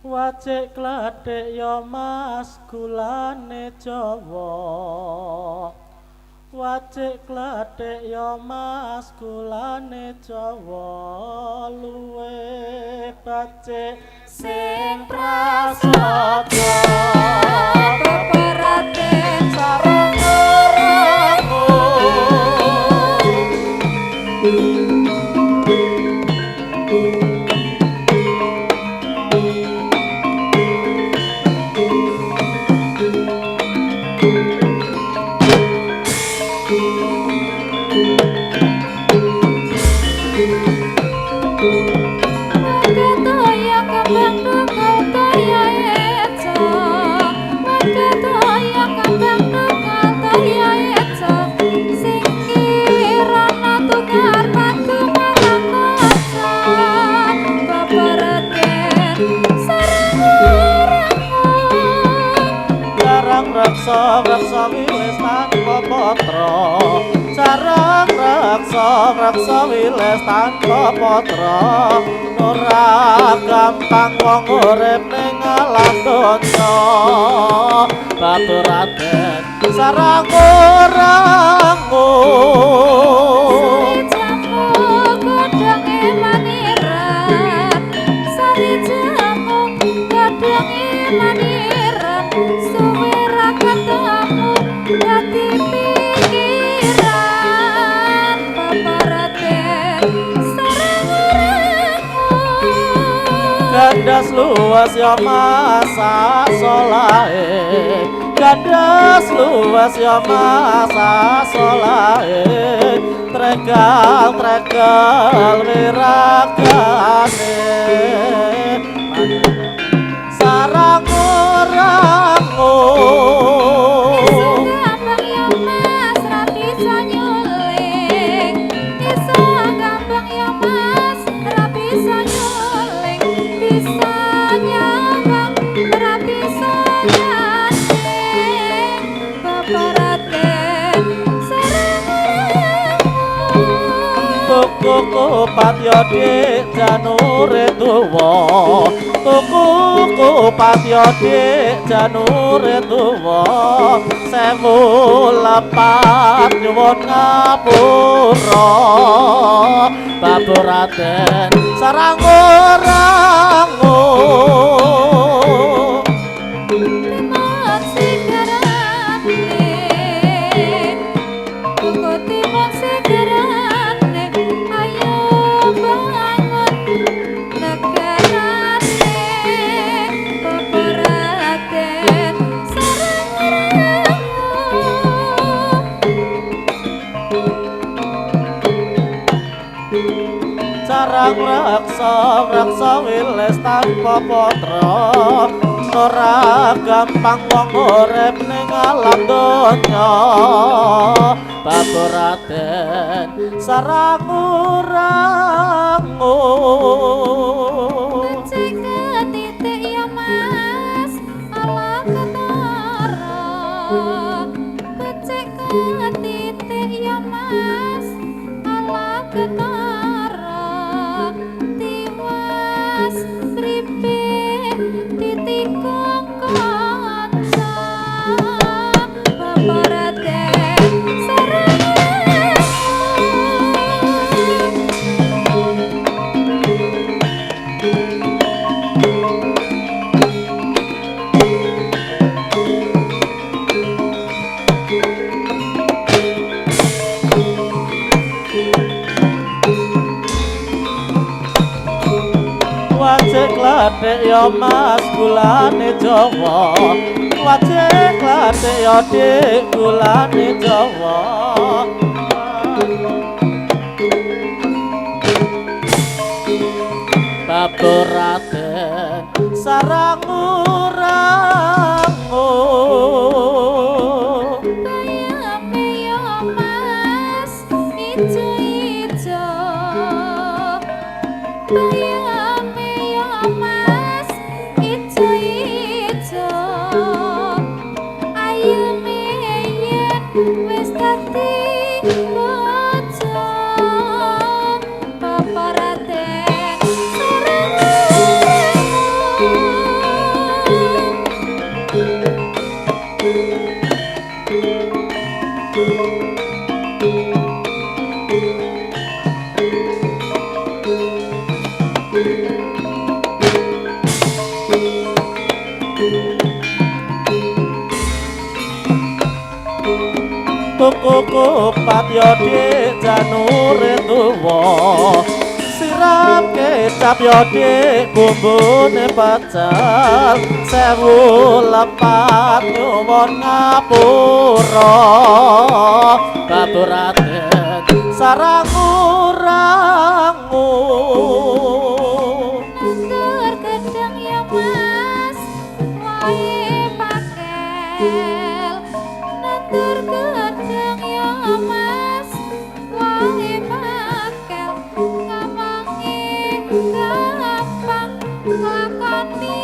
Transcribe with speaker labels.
Speaker 1: Wajik klethik ya Mas gulane Jawa. Wajik klethik ya Mas gulane Jawa luwe becik sing prasaja.
Speaker 2: Bapak Raden
Speaker 1: Sareng ora.
Speaker 2: Wakatoya kembang tukul toya eco. Wakatoya kembang tukul toya eco. Sing kirana tukar paku marang kaca. Bapak Raden sareng orangmu.
Speaker 1: Jarang reksa reksa wilis tanpa patra. Jarang reksa reksa wilis tanpa patra. Ora gampang wong urip ning alam donya. Bapak Raden sareng orangmu.
Speaker 2: Sari jamu godhonge maniran. Sari jamu godhonge maniran. Suwe ra ketemu dadi pikiran. Bapak Raden sareng orangmu.
Speaker 1: Gandas luas ya masa solahe. Gandas luas ya masa solahe. Tregal tregal wiragane. Sarang orangmu.
Speaker 2: Iso gampang ya Mas ra bisa nyuling. Iso gampang ya Mas ra bisa nyuling. Bisa nyawang ra bisa nyanding. Bapak Raden sareng orangmu.
Speaker 1: Tuku kupat ya dik janure tuwa. Tuku kupat ya dik janure tuwa. 1000 lepat nyuwun ngapura. Bapak Raden sareng orangmu.
Speaker 2: Timun sigarane, tuku timun sigarane, ayo bangun negarane. Bapak Raden sareng orangmu.
Speaker 1: Jarang reksa reksa wilis tanpa patra. Ora gampang wong urip ning alam donya. Bapak Raden sareng orangmu.
Speaker 2: Becik ketitik ya Mas, ala ketara. Becik ketitik ya Mas, ala ketara. Tiwas mripik ditikung kanca. Bapak Raden sareng orangmu.
Speaker 1: Wajik klethik ya Mas gulane Jawa. Wajik klethik ya dik gulane Jawa. Bapak Raden sareng orangmu.
Speaker 2: Bayame ya Mas ijo-ijo. Bayame ya Mas ijo-ijo. Ayeme yen wis dadi bojo. Bapak Raden sareng orangmu.
Speaker 1: Tuku kupat yo dik janure tuwa, siram kecap yo dik bumbune pecel, 1000 lepat nyuwun ngapura. Baturaden sarangu-rangu.
Speaker 2: Nandur gedang ya Mas, wae pakel. Nandur gedang ya Mas, wae pakel. Ngamangi gampang, nglakoni.